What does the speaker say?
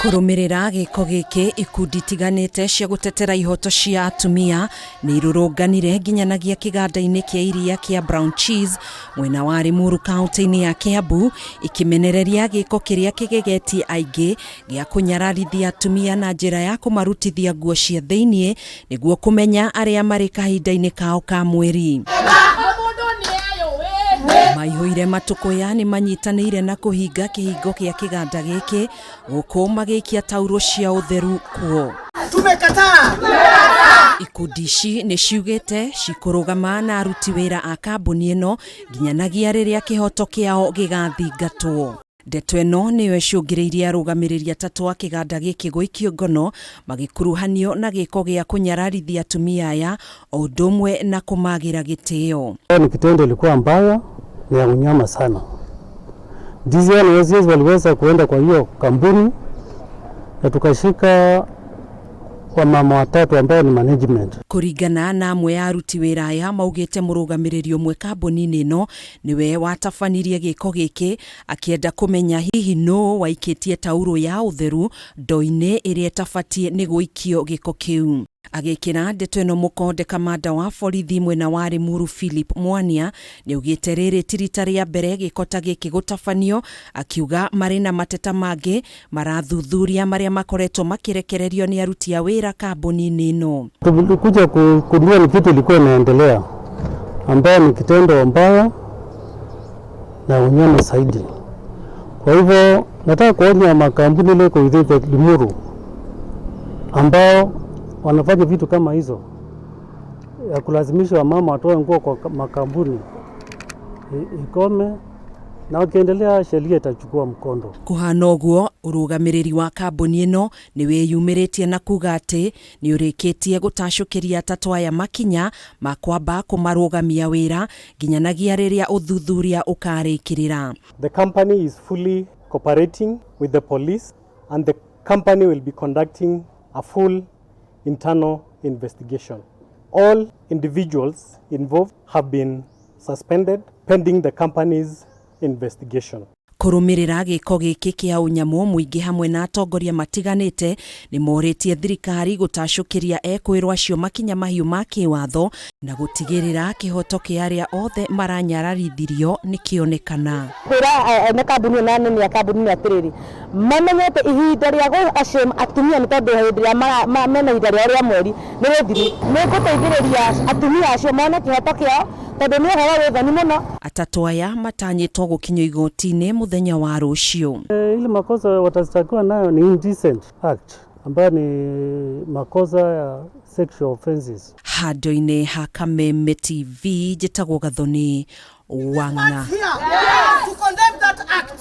Kũrũmĩrĩra gĩko gĩkĩ, ikundi itiganĩte cia gũtetera ihoto cia atumia nĩ irũrũnganire nginyanagia kĩganda-inĩ kĩa iria kĩa Brown Cheese mwena wa Limuru, kaunti-inĩ ya Kiambu, ikĩmenereria gĩko kĩrĩa kĩgegetie aingĩ gĩa kũnyararithia atumia na njĩra ya kũmarutithia nguo cia thĩiniĩ nĩguo kũmenya arĩa marĩ kahinda-inĩ kao ka mweri. Maihũire matũkũya nĩ manyitanĩire na kũhinga kĩhingo kĩa kĩganda gĩkĩ, gũkũ magĩikia taurũ cia ũtheru kuo. Tumekataa. Ikundi ici nĩ ciugĩte cikũrũgama na aruti wĩra a kambuni ĩno nginyanagia rĩrĩa kĩhoto kĩao gĩgathingatwo. Ndeto ĩno nĩyo ĩcũngĩrĩirie arũgamĩrĩri atatũ a kĩganda gĩkĩ gũikio ngono magĩkuruhanio na gĩko gĩa kũnyararithia atumia aya o ũndũ ũmwe na kũmagĩra gĩtĩo. Ni kitendo ilikuwa mbaya na ya unyama sana. DCI na OCS waliweza kuenda kwa hiyo kampuni na tukashika wamama watatu ambao ni management. Kũringana na amwe a aruti wĩra aya, maugĩte mũrũgamĩrĩri ũmwe kambuni-inĩ ĩno nĩwe watabanirie gĩko gĩkĩ akĩenda kũmenya hihi nũ waikĩtie taurũ ya ũtheru ndoo-inĩ ĩrĩa ĩtabatiĩ nĩ gũikio gĩko kĩu. Agĩkĩra ndeto ĩno mũkonde, kamanda wa borithi mwena wa Limuru Philip Mwania nĩaugĩte rĩrĩ ti rita rĩa mbere gĩko ta gĩkĩ gũtabanio, akiuga marĩ na mateta mangĩ marathuthuria marĩa makoretwo makĩrekererio nĩ aruti a wĩra kambuni-inĩ ĩno. Tulikuja kugundua ni kitu ilikuwa inaendelea ambayo ni kitendo mbaya na unyama zaidi. Kwa hivyo nataka kuonya makampuni ile iko within the Limuru ambao wanafanya vitu kama hizo ya kulazimisha wamama watoe nguo kwa makampuni ikome, na wakiendelea sheria itachukua mkondo. Kũhana ũguo, ũrũgamĩrĩri wa kambuni ĩno nĩ wĩyumĩrĩtie na kuga atĩ nĩ ũrĩkĩtie gũtacũkĩria atatũ aya makinya ma kwamba kũmarũgamia wĩra nginyanagia rĩrĩa ũthuthuria ũkarĩkĩrĩra. The company is fully cooperating with the police, and the company will be conducting a full internal investigation. All individuals involved have been suspended pending the company's investigation. Kũrũmĩrĩra gĩko gĩkĩ kĩa ũnyamũ, mũingĩ hamwe na atongoria matiganĩte nĩ morĩtie thirikari gũtacũkĩria ekwĩrwo acio makinya mahiũ ma kĩwatho na gũtigĩrĩra kĩhoto kĩa arĩa othe maranyararithirio nĩ kĩonekana. Kwĩra ene kambuni ĩno na anene a kambuni ĩno atĩrĩrĩ, mamenye atĩ ihinda rĩa gũ ashame atumia nĩ tondũ hĩndĩ ĩrĩa mena ihinda rĩao rĩa mweri nĩ rĩthiru, nĩ gũteithĩrĩria atumia acio mone kĩhoto kĩao, tondũ nĩ ũhoro wĩ thoni mũno. Atatũ aya matanyĩtwo gũkinyio igoti-inĩ mũthenya wa rũciũ. Ile makosa watashtakiwa nayo ni indecent act ambayo ni makosa ya sexual offenses. Handũ-inĩ ha Kameme TV, njĩtagwo Gathoni Wang'a. Here to condemn that act.